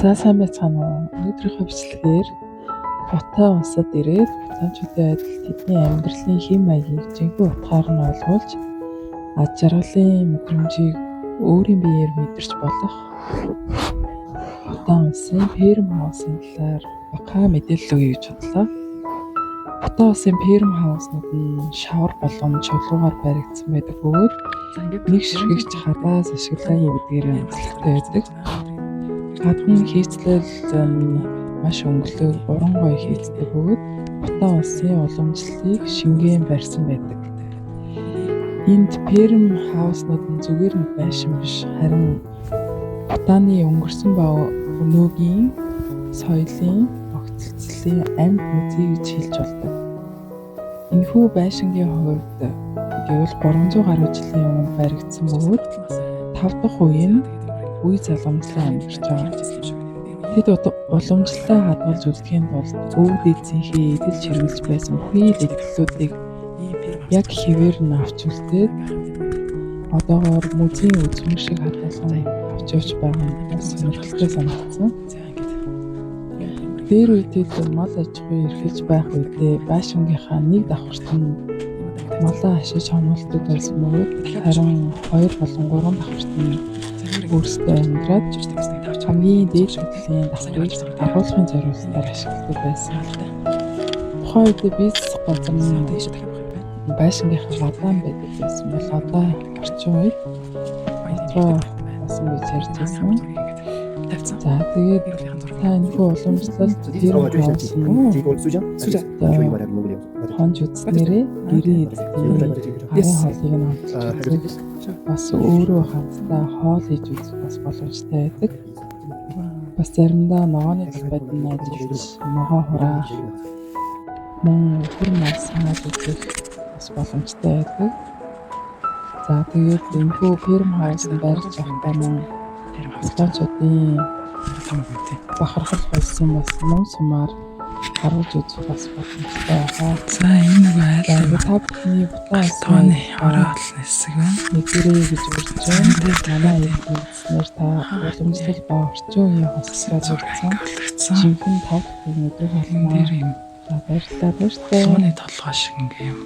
За, сайн байцгаана уу? Өнөөдрийнхөө бичлэгээр Бутан улсад ирээд бутанчуудын байдал, тэдний амьдралын хэв маягийг жинхэнэ утгаар нь ойлгуулж, аз жаргалын мэдрэмжийг өөрийн биеэр мэдэрч болох Бутан улсын Ферм хаусын талаар бага мэдээлэл өгье гэж бодлоо. Бутан улсын ферм хауснууд нь шавар болон чулуугаар баригдсан байдаг бөгөөд нэг ширхэг ч хадаас ашиглаагүй гэдгээр онцлогтой байдаг. Гадна хийцлэл маш өнгөлөг, уран гоё хийцтэй бөгөөд Бутан улсын уламжлалыг шингээн барьсан байдаг. Энд ферм хауснууд нь зүгээр нь байшин биш, харин Бутаны өнгөрсөн ба өнөөгийн соёлын огцолцлын амьд музей гэж хэлж болдог. Энэхүү байшингийн хувьд гэвэл 300 гаруй жилийн өмнө баригдсан бөгөөд тав дахь үе нь үе залгамжлан амьдарч байгаа. Тэд уламжлалаа хадгалж үлдэхийн тулд өвөг дээдсийнхээ эдэлж хэрэглэж байсан бүхий л эдлэлүүдийг яг хэвээр нь авч үлдээд, одоогоор музейн үзмэр шиг хадгалан авч явж байгаа нь бас сонирхолтой санагдсан. Дээр үед тэд мал аж ахуй эрхэлж байх үедээ байшингийнхаа нэг давхарт нь малаа хашиж хонуулдаг байсан бөгөөд харин хоёр болон гурван давхарт нь өөрсдөө амьдраад, хамгийн дээд хэдлийн давхрыг агуулгын зориулалтаар ашигладаг байсан. Тухайн үед бизнес газар нь байшингийнхаа гадаа байдаг байсан бол одоо орчин үед дотроо болсон гэж ярьж байсан. За, тэгээд та энэхүү уламжлалт ферм хаус хонж үзснээрээ гэрийн эзэдийн гарын хоолыг нь амталж үзэх, бас өөрөө хамтдаа хоол хийж үзэх бас боломжтой байдаг. Бас заримдаа ногооны талбайд нь ажиллаж, ногоо хураах, мөн үхэр мал сааж үзэх бас боломжтой байдаг. За, тэгээд энэхүү ферм хаус нь барьж байхдаа мөн бутанчуудын бахархал болсон бас нум сумаар харуулж үзэх бас боломжтой байгаа. За, энэ нөгөө За, айл ингээд та бүхний Бутан тооны улсын орой хоолны хэсэг байна. мэдэрэй гэж урьж байна. Манай эднэр та уламжлал ба орчин үеийн хослолтой Зураг зурсан болгогдсон. жинхэнэ тав дахьыг мэдрэх Энэ болно. дээр юм За, баярлалаа, баяртай. лууны толгой шиг ингээ юм.